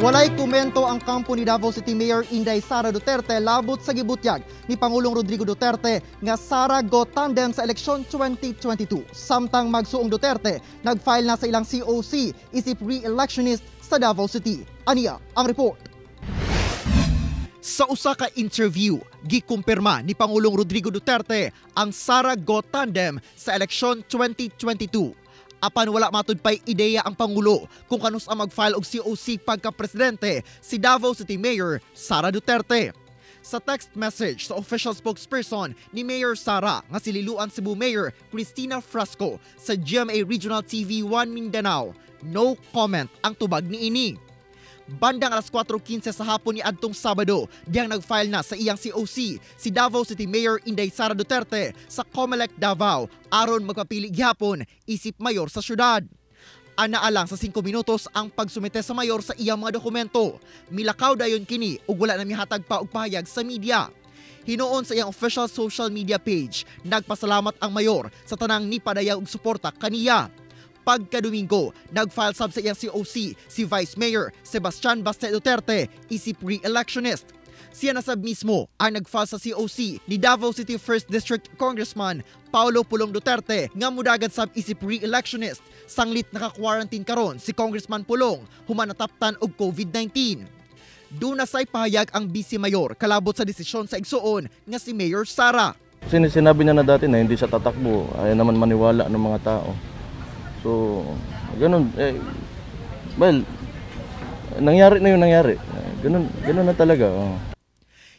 Walay komento ang kampo ni Davao City Mayor Inday Sara Duterte labot sa gibutyag ni Pangulong Rodrigo Duterte nga Sara Go tandem sa eleksyon 2022. Samtang magsuong Duterte nag-file na sa ilang COC isip re-electionist sa Davao City. Aniya ang report. Sa usa ka interview, gikumpirma ni Pangulong Rodrigo Duterte ang Sara Go tandem sa eleksyon 2022. Apan wala matud pay ideya ang Pangulo kung kanus-a mag-file og COC pagka-presidente si Davao City Mayor Sara Duterte. Sa text message sa official spokesperson ni Mayor Sara nga si Liloan Cebu Mayor Cristina Frasco sa GMA Regional TV 1 Mindanao, no comment ang tubag niini. Bandang alas 4:15 sa hapon ni adtong Sabado, diyang nag-file na sa iyang COC si Davao City Mayor Inday Sara Duterte sa Comelec Davao aron magpapili gihapon isip mayor sa syudad. Anaa lang sa 5 minutos ang pagsumite sa mayor sa iyang mga dokumento. Milakaw dayon kini ug wala na mihatag pa og pahayag sa media. Hinuon sa iyang official social media page, nagpasalamat ang mayor sa tanang nipadayag og suporta kaniya. Pagka-Domingo, nag-file sab sa iyang COC si Vice Mayor Sebastian Baste Duterte isip re-electionist. Siya na sab mismo ang nag-file sa COC ni Davao City 1st District Congressman Paulo Pulong Duterte nga mudagan sab isip re-electionist sanglit naka-quarantine karon si Congressman Pulong human nataptan og COVID-19. Duna say pahayag ang Vice Mayor kalabot sa desisyon sa igsuon nga si Mayor Sara. Sinabi niya na dati na hindi siya tatakbo, ayaw naman maniwala ng mga tao. So, ganun. Eh, well, nangyari na yung nangyari. Ganun na talaga. Oh.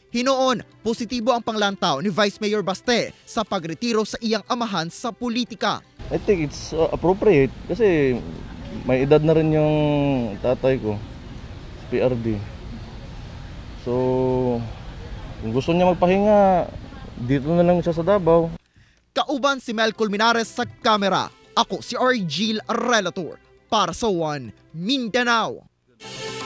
Hinuon, positibo ang panglantaw ni Vice Mayor Baste sa pagretiro sa iyang amahan sa politika. I think it's appropriate kasi may edad na rin yung tatay ko, si PRD. So, kung gusto niya magpahinga, dito na lang siya sa Davao. Kauban si Mel Colmenares sa kamera. Ako si Argil Relator para sa One Mindanao.